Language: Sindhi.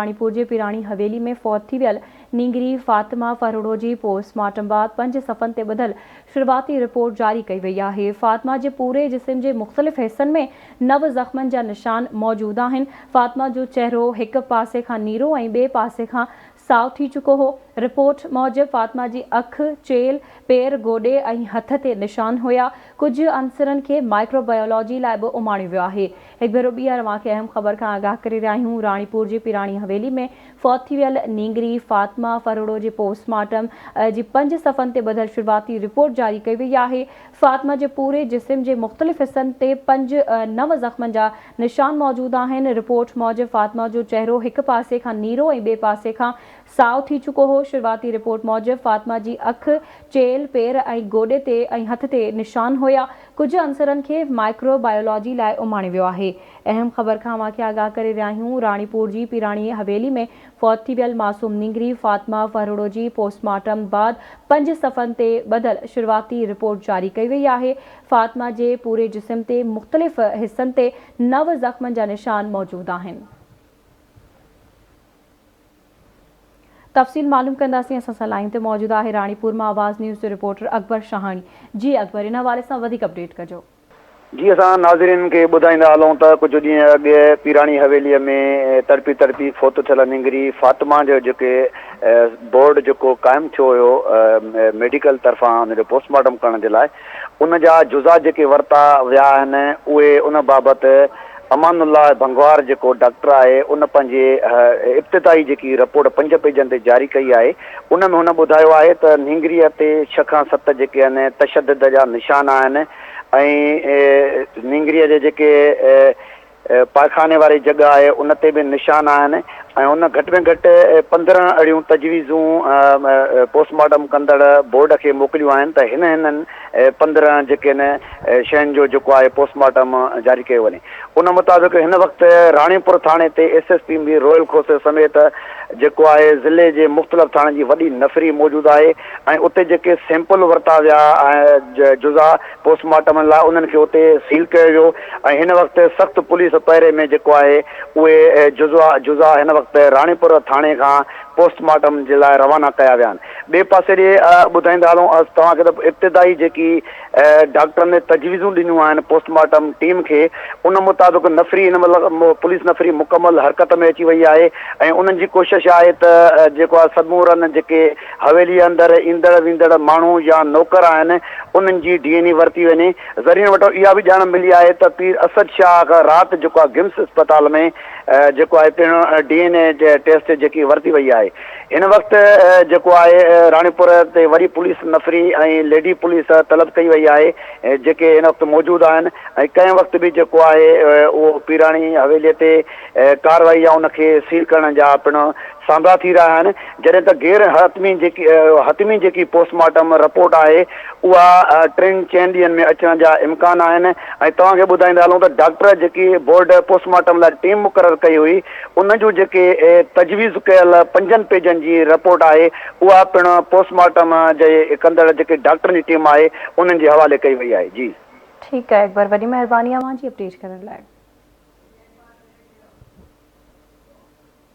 راڻيپور جي پيراڻي حويلي ۾ فوت ٿي ويل نينگري فاطمه ڦرڙو جي پوسٽ مارٽم بعد پنج صفحن تي ٻڌل شروعاتي رپورٽ جاري ڪئي وئي آهي. فاطمه جي پوري جسم جي مختلف حصن ۾ نو زخمن جا نشان موجود آهن. فاطمه جو چهرو هڪ پاسي کان نيرو ۽ ٻئي پاسي کان سائو ٿي چڪو هو. رپورٽ موجب فاطمه جي اک، چيلهه، پير، گوڏي ۽ هٿ تي نشان هيا. ڪجهه عنصرن کي مائڪرو بيولاجي لاء به اماڻيو ويو آهي. هڪ ڀيرو ٻيهر اوهان کي اهم خبر کان آگاهه ڪري رهيا آهيون. راڻيپور جي پيراڻي حويلي ۾ فوت ٿي ويل نينگري فاطمه ڦرڙو جي پوسٽ مارٽم جي پنج صفحن تي ٻڌل شروعاتي رپورٽ جاري ڪئي وئي آهي. فاطمه جي پوري جسم جي مختلف حصن تي پنج نو زخمن جا نشان موجود آهن. رپورٽ موجب فاطمه جو چهرو هڪ پاسي کان نيرو ۽ ٻئي پاسي کان سائو ٿي چڪو هو. شروعاتي رپورٽ موجب فاطمه جي اک، چيلهه، پير ۽ گوڏي تي ۽ هٿ تي نشان هيا. ڪجهه عنصرن کي مائڪرو بائيولاجي لاء اماڻيو ويو آهي. اهم خبر کان اوهان کي آگاهه ڪري رهيا آهيون راڻيپور جي پيراڻي حويلي ۾ فوت ٿي ويل معصوم نينگري فاطمه ڦرڙو جي پوسٽ مارٽم بعد پنج صفحن تي ٻڌل شروعاتي رپورٽ جاري ڪئي وئي آهي. فاطمه جي پوري جسم تي مختلف حصن تي نو زخمن جا نشان موجود آهن. تفصيل معلوم ڪنداسين اسان سان لائين تي موجود آهي راڻيپور مان آواز نيوز جو رپورٽر اڪبر شاهاڻي جي اڪبر ان حوالي سان وڌيڪ اپڊيٽ ڪجو. جي اسان ناظرين کي ٻڌائيندا هلون ته ڪجهه ڏينهن اڳ پيراڻي حويلي ۾ تڙپي تڙپي فوت ٿيل نينگري فاطمه جو جيڪي بورڊ جيڪو قائم ٿيو هيو ميڊيڪل طرفان ان جو پوسٽ مارٽم ڪرڻ جي لاء ان جا جزا جيڪي ورتا ويا آهن اهي ان بابت امان الله ڀنگوار جيڪو ڊاڪٽر آهي ان پنهنجي ابتدائي جيڪي رپورٽ پنج پيجن تي جاري ڪئي آهي ان ۾ هن ٻڌايو آهي ته نينگريء تي ڇهه کان ست جيڪي آهن تشدد جا نشان آهن ۽ نينگريء جي جيڪي پائخاني واري جڳهه آهي ان تي به نشان آهن ۽ ان گهٽ ۾ گهٽ 15 اهڙيون تجويزون پوسٽ مارٽم ڪندڙ بورڊ کي موڪليون آهن ته هن هنن 15 جيڪي آهن شين جو جيڪو آهي پوسٽ مارٽم جاري ڪيو وڃي ان مطابق هن وقت راڻيپور ٿاڻي تي S S P Mir Rohal Khoso سميت جيڪو آهي ضلعي جي مختلف ٿاڻن جي وڏي نفري موجود آهي ۽ اتي جيڪي سيمپل ورتا ويا ۽ جزا پوسٽ مارٽم لاء انهن کي اتي سيل ڪيو ويو ۽ هن وقت سخت پوليس پهري ۾ جيڪو آهي اهي جزوا جزا هن وقت راڻيپور ٿاڻي کان پوسٽ مارٽم جي لاء روانا ڪيا ويا آهن ٻئي پاسي ڏي ٻڌائيندا هلون توهان کي ته ابتدائي جيڪي ڊاڪٽرن تجويزون ڏنيون آهن پوسٽ مارٽم ٽيم کي ان مطابق نفري هن مهل پوليس نفري مڪمل حرڪت ۾ اچي وئي آهي ۽ انهن جي ڪوشش آهي ته جيڪو آهي سمورن جيڪي حويلي اندر ايندڙ ويندڙ ماڻهو يا نوڪر آهن انهن جي ڊي اين اي ورتي وڃي. ذريعن وٽان اها به ڄاڻ ملي آهي ته پير اسد شاهه کان رات جيڪو آهي گمس اسپتال ۾ جيڪو آهي پڻ ڊي اين اي ٽيسٽ جيڪي ورتي وئي آهي. هن وقت جيڪو آهي راڻيپور تي وڏي پوليس نفري ۽ ليڊي پوليس طلب ڪئي وئي آهي جيڪي هن وقت موجود آهن ۽ ڪنهن وقت به جيڪو آهي اهو پيراڻي حويلي تي ڪارروائي يا ان کي سيل ڪرڻ جا پڻ سانڀرا ٿي رهيا آهن جڏهن ته غير حتمي جيڪي حتمي جيڪي پوسٽ مارٽم رپورٽ آهي اها ٽن چئن ڏينهن ۾ اچڻ جا امڪان آهن ۽ توهان کي ٻڌائيندا هلون ته ڊاڪٽر جيڪي بورڊ پوسٽ مارٽم لاء ٽيم مقرر ڪئي هئي ان جون جيڪي تجويز ڪيل پنجن پيجن جي رپورٽ آهي اها پڻ پوسٽ مارٽم جي ڪندڙ جيڪي ڊاڪٽرن جي ٽيم آهي انهن جي حوالي ڪئي وئي آهي جي. ٺيڪ آهي اڪبر وڏي مهرباني اوهان جي اپڊيٽ ڪرڻ لاء.